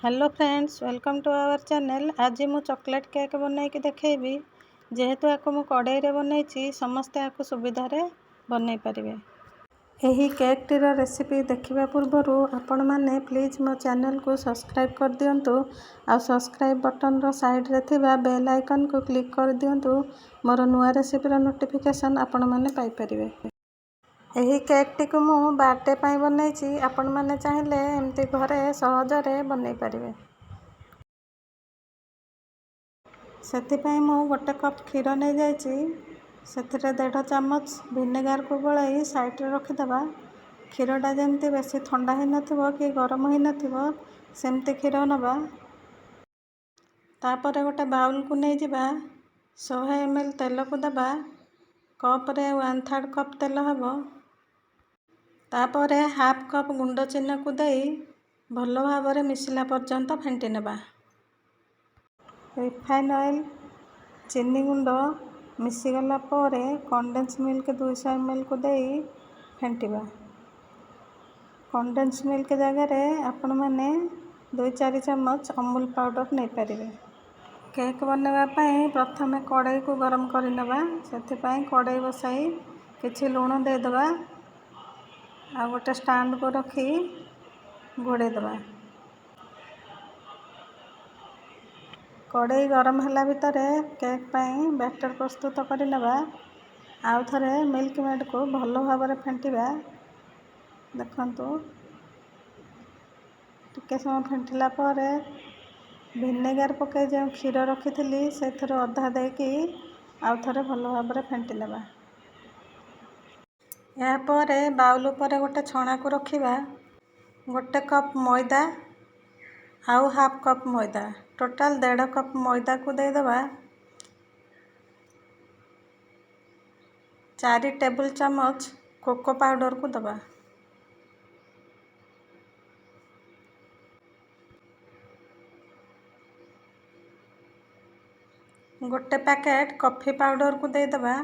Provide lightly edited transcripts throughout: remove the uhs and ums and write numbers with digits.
Hello friends, welcome to our channel. ଆଜି ମୁଁ chocolate cake ବନେଇକି ଦେଖେଇବି। ଯେହେତୁ ଆକୁ ମୁଁ କଡ଼େଇରେ ବନେଇଛି, ସମସ୍ତେ ଆକୁ ସୁବିଧାରେ ବନେଇ ପାରିବେ। ଏହି କେକ୍ଟିର ରେସିପି ଦେଖିବା ପୂର୍ବରୁ ଆପଣମାନେ ପ୍ଲିଜ୍ ମୋ ଚ୍ୟାନେଲକୁ ସବସ୍କ୍ରାଇବ୍ କରିଦିଅନ୍ତୁ ଆଉ ସବସ୍କ୍ରାଇବ୍ ବଟନ୍ର ସାଇଡ଼୍ରେ ଥିବା ବେଲ୍ ଆଇକନ୍କୁ କ୍ଲିକ୍ କରିଦିଅନ୍ତୁ। ମୋର ନୂଆ ରେସିପିର ନୋଟିଫିକେସନ୍ ଆପଣମାନେ ପାଇପାରିବେ। ଏହି କେକ୍ଟିକୁ ମୁଁ ବାର୍ଥଡେ ପାଇଁ ବନେଇଛି। ଆପଣମାନେ ଚାହିଁଲେ ଏମିତି ଘରେ ସହଜରେ ବନେଇ ପାରିବେ। ସେଥିପାଇଁ ମୁଁ ଗୋଟେ କପ୍ କ୍ଷୀର ନେଇଯାଇଛି। ସେଥିରେ 1.5 ଚାମଚ ଭିନେଗାରକୁ ଗୋଳାଇ ସାଇଡ଼୍ରେ ରଖିଦେବା। କ୍ଷୀରଟା ଯେମିତି ବେଶୀ ଥଣ୍ଡା ହେଇନଥିବ କି ଗରମ ହେଇନଥିବ, ସେମିତି କ୍ଷୀର ନେବା। ତାପରେ ଗୋଟେ ବାଉଲକୁ ନେଇଯିବା। 100 ଏମ୍ ଏଲ୍ ତେଲକୁ ଦେବା। କପ୍ରେ 1/3 କପ୍ ତେଲ ହେବ। ତାପରେ ହାଫ୍ କପ୍ ଗୁଣ୍ଡ ଚିନିକୁ ଦେଇ ଭଲ ଭାବରେ ମିଶିଲା ପର୍ଯ୍ୟନ୍ତ ଫେଣ୍ଟି ନେବା। ରିଫାଇନ୍ ଅଏଲ୍, ଚିନି ଗୁଣ୍ଡ ମିଶିଗଲା ପରେ କଣ୍ଡେନ୍ସ ମିଲ୍କ 200 ଏମ୍ ଏଲ୍କୁ ଦେଇ ଫେଣ୍ଟିବା। କଣ୍ଡେନ୍ସ ମିଲ୍କ ଜାଗାରେ ଆପଣମାନେ 2-4 ଚାମଚ ଅମୁଲ ପାଉଡ଼ର ନେଇପାରିବେ। କେକ୍ ବନେଇବା ପାଇଁ ପ୍ରଥମେ କଡ଼େଇକୁ ଗରମ କରିନେବା। ସେଥିପାଇଁ କଡ଼େଇ ବସାଇ କିଛି ଲୁଣ ଦେଇଦେବା ଆଉ ଗୋଟେ ଷ୍ଟାଣ୍ଡକୁ ରଖି ଘୋଡ଼େଇ ଦେବା। କଡ଼େଇ ଗରମ ହେଲା ଭିତରେ କେକ୍ ପାଇଁ ବ୍ୟାଟର ପ୍ରସ୍ତୁତ କରିନେବା। ଆଉ ଥରେ ମିଲ୍କ ମେଡ଼କୁ ଭଲ ଭାବରେ ଫେଣ୍ଟିବା। ଦେଖନ୍ତୁ, ଟିକେ ସମୟ ଫେଣ୍ଟିଲା ପରେ ଭିନେଗାର ପକାଇ ଯେଉଁ କ୍ଷୀର ରଖିଥିଲି, ସେଥିରୁ ଅଧା ଦେଇକି ଆଉ ଥରେ ଭଲ ଭାବରେ ଫେଣ୍ଟି ନେବା। ଏହାପରେ ବାଉଲ ଉପରେ ଗୋଟେ ଛଣାକୁ ରଖିବା। ଗୋଟେ କପ୍ ମଇଦା ଆଉ ହାଫ୍ କପ୍ ମଇଦା, ଟୋଟାଲ୍ 1.5 କପ୍ ମଇଦାକୁ ଦେଇଦେବା। 4 ଟେବୁଲ୍ ଚାମଚ କୋକୋ ପାଉଡ଼ରକୁ ଦେବା। ଗୋଟେ ପ୍ୟାକେଟ୍ କଫି ପାଉଡ଼ରକୁ ଦେଇଦେବା।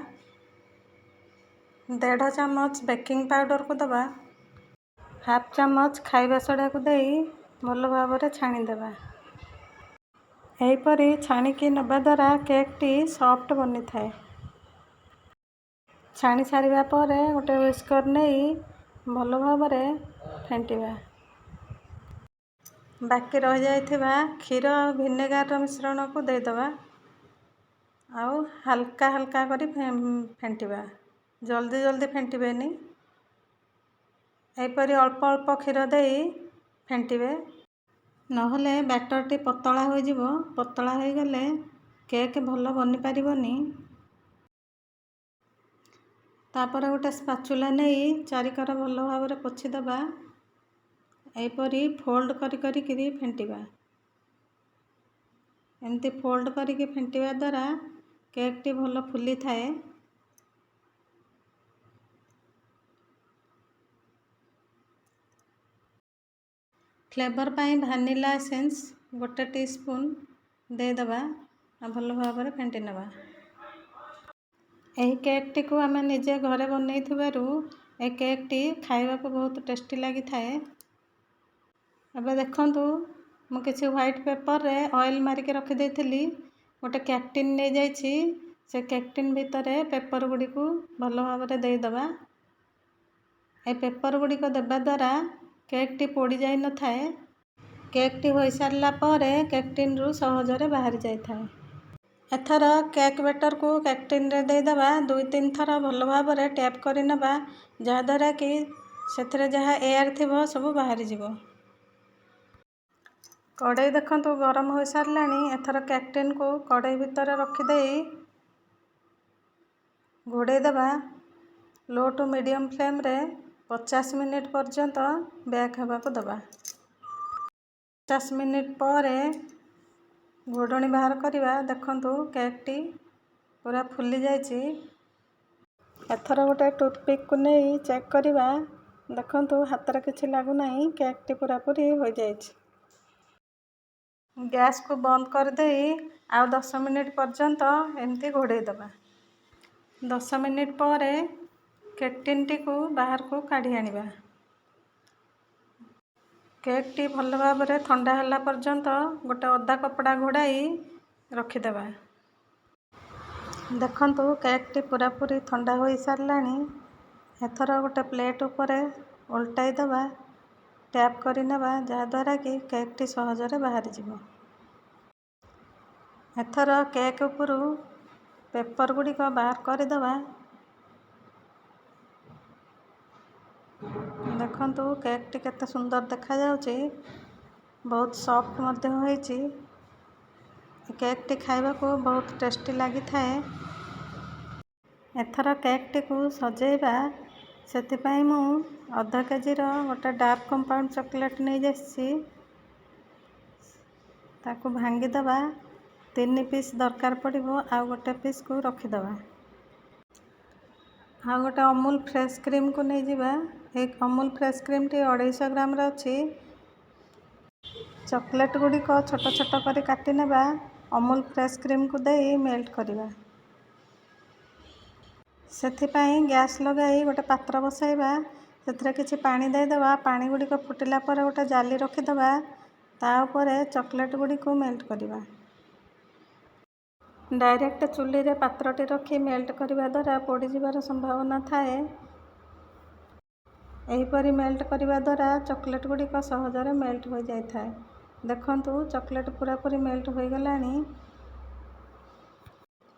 1.5 ଚାମଚ ବେକିଂ ପାଉଡ଼ରକୁ ଦେବା। ହାଫ୍ ଚାମଚ ଖାଇବା ସୋଡ଼ାକୁ ଦେଇ ଭଲ ଭାବରେ ଛାଣିଦେବା। ଏହିପରି ଛାଣିକି ନେବା ଦ୍ୱାରା କେକ୍ଟି ସଫ୍ଟ ବନିଥାଏ। ଛାଣି ସାରିବା ପରେ ଗୋଟେ ହ୍ୱିସ୍କର ନେଇ ଭଲ ଭାବରେ ଫେଣ୍ଟିବା। ବାକି ରହିଯାଇଥିବା କ୍ଷୀର ଆଉ ଭିନେଗାରର ମିଶ୍ରଣକୁ ଦେଇଦେବା ଆଉ ହାଲକା ହାଲକା କରି ଫେଣ୍ଟିବା। ଜଲ୍ଦି ଜଲ୍ଦି ଫେଣ୍ଟିବେନି। ଏହିପରି ଅଳ୍ପ ଅଳ୍ପ କ୍ଷୀର ଦେଇ ଫେଣ୍ଟିବେ, ନହେଲେ ବ୍ୟାଟରଟି ପତଳା ହୋଇଯିବ। ପତଳା ହୋଇଗଲେ କେକ୍ ଭଲ ବନିପାରିବନି। ତାପରେ ଗୋଟେ ସ୍ପାଚୁଲା ନେଇ ଚାରିକର ଭଲ ଭାବରେ ପୋଛିଦେବା। ଏହିପରି ଫୋଲ୍ଡ କରି କରିକିରି ଫେଣ୍ଟିବା। ଏମିତି ଫୋଲ୍ଡ କରିକି ଫେଣ୍ଟିବା ଦ୍ୱାରା କେକ୍ଟି ଭଲ ଫୁଲିଥାଏ। ଫ୍ଲେଭର୍ ପାଇଁ ଭାନିଲା ଏସେନ୍ସ ଗୋଟେ ଟି ସ୍ପୁନ୍ ଦେଇଦେବା ଆଉ ଭଲ ଭାବରେ ଫେଣ୍ଟି ନେବା। ଏହି କେକ୍ଟିକୁ ଆମେ ନିଜେ ଘରେ ବନେଇଥିବାରୁ ଏ କେକ୍ଟି ଖାଇବାକୁ ବହୁତ ଟେଷ୍ଟି ଲାଗିଥାଏ। ଏବେ ଦେଖନ୍ତୁ, ମୁଁ କିଛି ହ୍ୱାଇଟ୍ ପେପରରେ ଅଏଲ୍ ମାରିକି ରଖିଦେଇଥିଲି। ଗୋଟେ କେକ୍ ଟିନ୍ ନେଇଯାଇଛି। ସେ କେକ୍ ଟିନ୍ ଭିତରେ ପେପର ଗୁଡ଼ିକୁ ଭଲ ଭାବରେ ଦେଇଦେବା। ଏ ପେପର ଗୁଡ଼ିକ ଦେବା ଦ୍ୱାରା କେକ୍ଟି ପୋଡ଼ି ଯାଇନଥାଏ। କେକ୍ଟି ହୋଇସାରିଲା ପରେ କେକ୍ ଟିନ୍ରୁ ସହଜରେ ବାହାରି ଯାଇଥାଏ। ଏଥର କେକ୍ ବ୍ୟାଟରକୁ କେକ୍ ଟିନ୍ରେ ଦେଇଦେବା। 2-3 ଥର ଭଲ ଭାବରେ ଟ୍ୟାପ୍ କରିନେବା, ଯାହାଦ୍ୱାରା କି ସେଥିରେ ଯାହା ଏୟାର ଥିବ ସବୁ ବାହାରିଯିବ। କଡ଼େଇ ଦେଖନ୍ତୁ ଗରମ ହୋଇସାରିଲାଣି। ଏଥର କେକ୍ ଟିନ୍କୁ କଡ଼େଇ ଭିତରେ ରଖିଦେଇ ଘୋଡ଼େଇ ଦେବା। ଲୋ ଟୁ ମିଡ଼ିୟମ୍ ଫ୍ଲେମ୍ରେ 50 ମିନିଟ୍ ପର୍ଯ୍ୟନ୍ତ ବେକ୍ ହେବାକୁ ଦେବା। 50 ମିନିଟ୍ ପରେ ଘୋଡ଼ଣୀ ବାହାର କରିବା। ଦେଖନ୍ତୁ, କେକ୍ଟି ପୁରା ଫୁଲି ଯାଇଛି। ଏଥର ଗୋଟେ ଟୁଥପିକ୍କୁ ନେଇ ଚେକ୍ କରିବା। ଦେଖନ୍ତୁ, ହାତରେ କିଛି ଲାଗୁନାହିଁ। କେକ୍ଟି ପୁରାପୁରି ହୋଇଯାଇଛି। ଗ୍ୟାସ୍କୁ ବନ୍ଦ କରିଦେଇ ଆଉ 10 ମିନିଟ୍ ପର୍ଯ୍ୟନ୍ତ ଏମିତି ଘୋଡ଼େଇ ଦେବା। 10 ମିନିଟ୍ ପରେ କେକ୍ ଟିନ୍ଟିକୁ ବାହାରକୁ କାଢ଼ି ଆଣିବା। କେକ୍ଟି ଭଲ ଭାବରେ ଥଣ୍ଡା ହେଲା ପର୍ଯ୍ୟନ୍ତ ଗୋଟେ ଓଦା କପଡ଼ା ଘୋଡ଼ାଇ ରଖିଦେବା। ଦେଖନ୍ତୁ, କେକ୍ଟି ପୂରାପୂରି ଥଣ୍ଡା ହୋଇସାରିଲାଣି। ଏଥର ଗୋଟେ ପ୍ଲେଟ୍ ଉପରେ ଓଲଟାଇ ଦେବା, ଟ୍ୟାପ୍ କରିନେବା, ଯାହାଦ୍ୱାରା କି କେକ୍ଟି ସହଜରେ ବାହାରିଯିବ। ଏଥର କେକ୍ ଉପରୁ ପେପର୍ ଗୁଡ଼ିକ ବାହାର କରିଦେବା। ଦେଖନ୍ତୁ, କେକ୍ଟି କେତେ ସୁନ୍ଦର ଦେଖାଯାଉଛି। ବହୁତ ସଫ୍ଟ ମଧ୍ୟ ହୋଇଛି। କେକ୍ଟି ଖାଇବାକୁ ବହୁତ ଟେଷ୍ଟି ଲାଗିଥାଏ। ଏଥର କେକ୍ଟିକୁ ସଜେଇବା। ସେଥିପାଇଁ ମୁଁ ଅଧ କେଜିର ଗୋଟେ ଡାର୍କ କମ୍ପାଉଣ୍ଡ ଚକୋଲେଟ୍ ନେଇଆସିଛି। ତାକୁ ଭାଙ୍ଗିଦେବା। ତିନି ପିସ୍ ଦରକାର ପଡ଼ିବ, ଆଉ ଗୋଟେ ପିସ୍କୁ ରଖିଦେବା। ଆଉ ଗୋଟେ ଅମୁଲ ଫ୍ରେଶ୍ କ୍ରିମ୍କୁ ନେଇଯିବା। ଏଇ ଅମୁଲ ଫ୍ରେଶ୍ କ୍ରିମ୍ଟି 250 ଗ୍ରାମର ଅଛି। ଚକୋଲେଟ୍ ଗୁଡ଼ିକ ଛୋଟ ଛୋଟ କରି କାଟି ନେବା। ଅମୁଲ ଫ୍ରେଶ୍ କ୍ରିମ୍କୁ ଦେଇ ମେଲ୍ଟ କରିବା। ସେଥିପାଇଁ ଗ୍ୟାସ୍ ଲଗାଇ ଗୋଟେ ପାତ୍ର ବସାଇବା। ସେଥିରେ କିଛି ପାଣି ଦେଇଦେବା। ପାଣି ଗୁଡ଼ିକ ଫୁଟିଲା ପରେ ଗୋଟେ ଜାଲି ରଖିଦେବା। ତା ଉପରେ ଚକୋଲେଟ୍ ଗୁଡ଼ିକୁ ମେଲ୍ଟ କରିବା। ଡାଇରେକ୍ଟ ଚୁଲିରେ ପାତ୍ରଟି ରଖି ମେଲ୍ଟ କରିବା ଦ୍ୱାରା ପୋଡ଼ିଯିବାର ସମ୍ଭାବନା ଥାଏ। ଏହିପରି ମେଲ୍ଟ କରିବା ଦ୍ୱାରା ଚକୋଲେଟ୍ ଗୁଡ଼ିକ ସହଜରେ ମେଲ୍ଟ ହୋଇଯାଇଥାଏ। ଦେଖନ୍ତୁ, ଚକୋଲେଟ୍ ପୂରାପୂରି ମେଲ୍ଟ ହୋଇଗଲାଣି।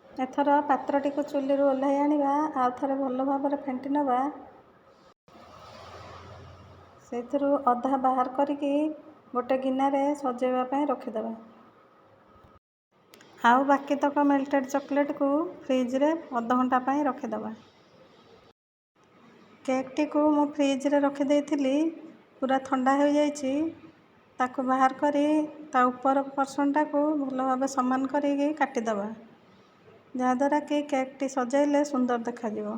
ଏଥର ପାତ୍ରଟିକୁ ଚୁଲିରୁ ଓହ୍ଲାଇ ଆଣିବା। ଆଉ ଥରେ ଭଲ ଭାବରେ ଫେଣ୍ଟି ନେବା। ସେଇଥିରୁ ଅଧା ବାହାର କରିକି ଗୋଟେ ଗିନାରେ ସଜେଇବା ପାଇଁ ରଖିଦେବା। ଆଉ ବାକି ତକ ମେଲ୍ଟେଡ଼ ଚକୋଲେଟ୍କୁ ଫ୍ରିଜ୍ରେ ଅଧଘଣ୍ଟା ପାଇଁ ରଖିଦେବା। କେକ୍ଟିକୁ ମୁଁ ଫ୍ରିଜ୍ରେ ରଖିଦେଇଥିଲି, ପୁରା ଥଣ୍ଡା ହୋଇଯାଇଛି। ତାକୁ ବାହାର କରି ତା ଉପର ପର୍ସନଟାକୁ ଭଲ ଭାବେ ସମାନ କରିକି କାଟିଦେବା, ଯାହାଦ୍ୱାରା କି କେକ୍ଟି ସଜେଇଲେ ସୁନ୍ଦର ଦେଖାଯିବ।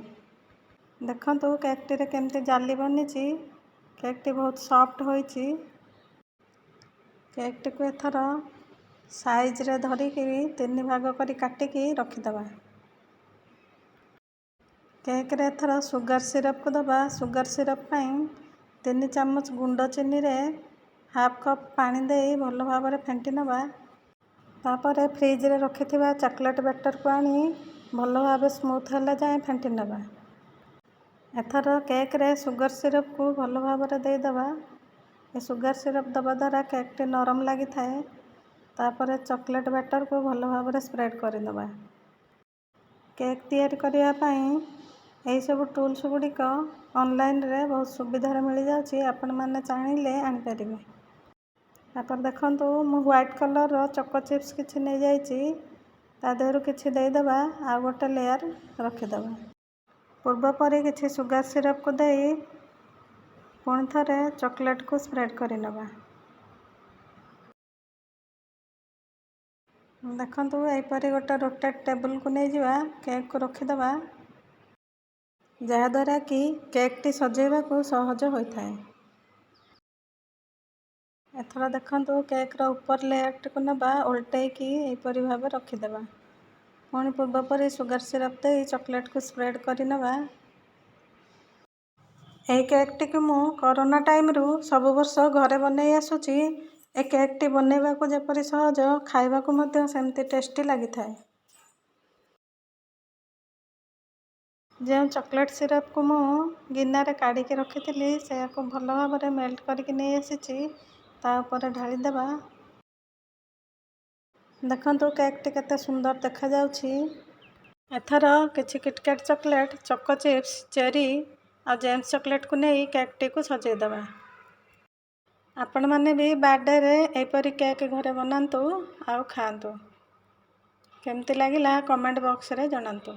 ଦେଖନ୍ତୁ, କେକ୍ଟିରେ କେମିତି ଜାଲି ବନିଛି। କେକ୍ଟି ବହୁତ ସଫ୍ଟ ହୋଇଛି। କେକ୍ଟିକୁ ଏଥର ସାଇଜ୍ରେ ଧରିକିରି ତିନି ଭାଗ କରି କାଟିକି ରଖିଦେବା। କେକ୍ରେ ଏଥର ସୁଗାର ସିରପ୍କୁ ଦେବା। ସୁଗାର ସିରପ୍ ପାଇଁ 3 ଚାମଚ ଗୁଣ୍ଡ ଚିନିରେ ହାଫ୍ କପ୍ ପାଣି ଦେଇ ଭଲ ଭାବରେ ଫେଣ୍ଟି ନେବା। ତାପରେ ଫ୍ରିଜ୍ରେ ରଖିଥିବା ଚକୋଲେଟ୍ ବ୍ୟାଟର୍କୁ ଆଣି ଭଲ ଭାବେ ସ୍ମୁଥ୍ ହେଲା ଯାଏଁ ଫେଣ୍ଟି ନେବା। ଏଥର କେକ୍ରେ ସୁଗାର ସିରପ୍କୁ ଭଲ ଭାବରେ ଦେଇଦେବା। ଏ ସୁଗାର ସିରପ୍ ଦେବା ଦ୍ୱାରା କେକ୍ଟି ନରମ ଲାଗିଥାଏ। ତାପରେ ଚକୋଲେଟ୍ ବ୍ୟାଟର୍କୁ ଭଲ ଭାବରେ ସ୍ପ୍ରେଡ଼୍ କରିନେବା। କେକ୍ ତିଆରି କରିବା ପାଇଁ ଏହିସବୁ ଟୁଲ୍ସ ଗୁଡ଼ିକ ଅନଲାଇନ୍ରେ ବହୁତ ସୁବିଧାରେ ମିଳିଯାଉଛି। ଆପଣମାନେ ଚାହିଁଲେ ଆଣିପାରିବେ। ତାପରେ ଦେଖନ୍ତୁ, ମୁଁ ହ୍ୱାଇଟ୍ କଲର୍ର ଚକୋ ଚିପ୍ସ କିଛି ନେଇଯାଇଛି। ତା ଦେହରୁ କିଛି ଦେଇଦେବା, ଆଉ ଗୋଟେ ଲେୟାର୍ ରଖିଦେବା। ପୂର୍ବ ପରି କିଛି ସୁଗାର ସିରପ୍କୁ ଦେଇ ପୁଣି ଥରେ ଚକୋଲେଟ୍କୁ ସ୍ପ୍ରେଡ଼୍ କରିନେବା। ଦେଖନ୍ତୁ, ଏହିପରି ଗୋଟେ ରୋଟେଟ୍ ଟେବୁଲକୁ ନେଇଯିବା, କେକ୍କୁ ରଖିଦେବା, ଯାହାଦ୍ୱାରା କି କେକ୍ଟି ସଜେଇବାକୁ ସହଜ ହୋଇଥାଏ। ଏଥର ଦେଖନ୍ତୁ, କେକ୍ର ଉପର ଲେୟାରଟିକୁ ନେବା, ଓଲଟେଇକି ଏହିପରି ଭାବେ ରଖିଦେବା। ପୁଣି ପୂର୍ବ ପରି ସୁଗାର ସିରପ୍ ଦେଇ ଚକୋଲେଟ୍କୁ ସ୍ପ୍ରେଡ଼୍ କରିନେବା। ଏହି କେକ୍ଟିକୁ ମୁଁ କରୋନା ଟାଇମ୍ରୁ ସବୁ ବର୍ଷ ଘରେ ବନେଇ ଆସୁଛି। ଏ କେକ୍ଟି ବନେଇବାକୁ ଯେପରି ସହଜ, ଖାଇବାକୁ ମଧ୍ୟ ସେମିତି ଟେଷ୍ଟି ଲାଗିଥାଏ। ଯେଉଁ ଚକୋଲେଟ୍ ସିରପ୍କୁ ମୁଁ ଗିନାରେ କାଢ଼ିକି ରଖିଥିଲି, ସେୟାକୁ ଭଲ ଭାବରେ ମେଲ୍ଟ କରିକି ନେଇ ଆସିଛି। ତା ଉପରେ ଢାଳିଦେବା। ଦେଖନ୍ତୁ, କେକ୍ଟି କେତେ ସୁନ୍ଦର ଦେଖାଯାଉଛି। ଏଥର କିଛି KitKat chocolate, choco chips, cherry ଆଉ ଜେମ୍ସ ଚକୋଲେଟ୍କୁ ନେଇ କେକ୍ଟିକୁ ସଜେଇଦେବା। ଆପଣମାନେ ବି ବାର୍ଥଡେରେ ଏହିପରି କେକ୍ ଘରେ ବନାନ୍ତୁ ଆଉ ଖାଆନ୍ତୁ। କେମିତି ଲାଗିଲା, କମେଣ୍ଟ ବକ୍ସରେ ଜଣାନ୍ତୁ।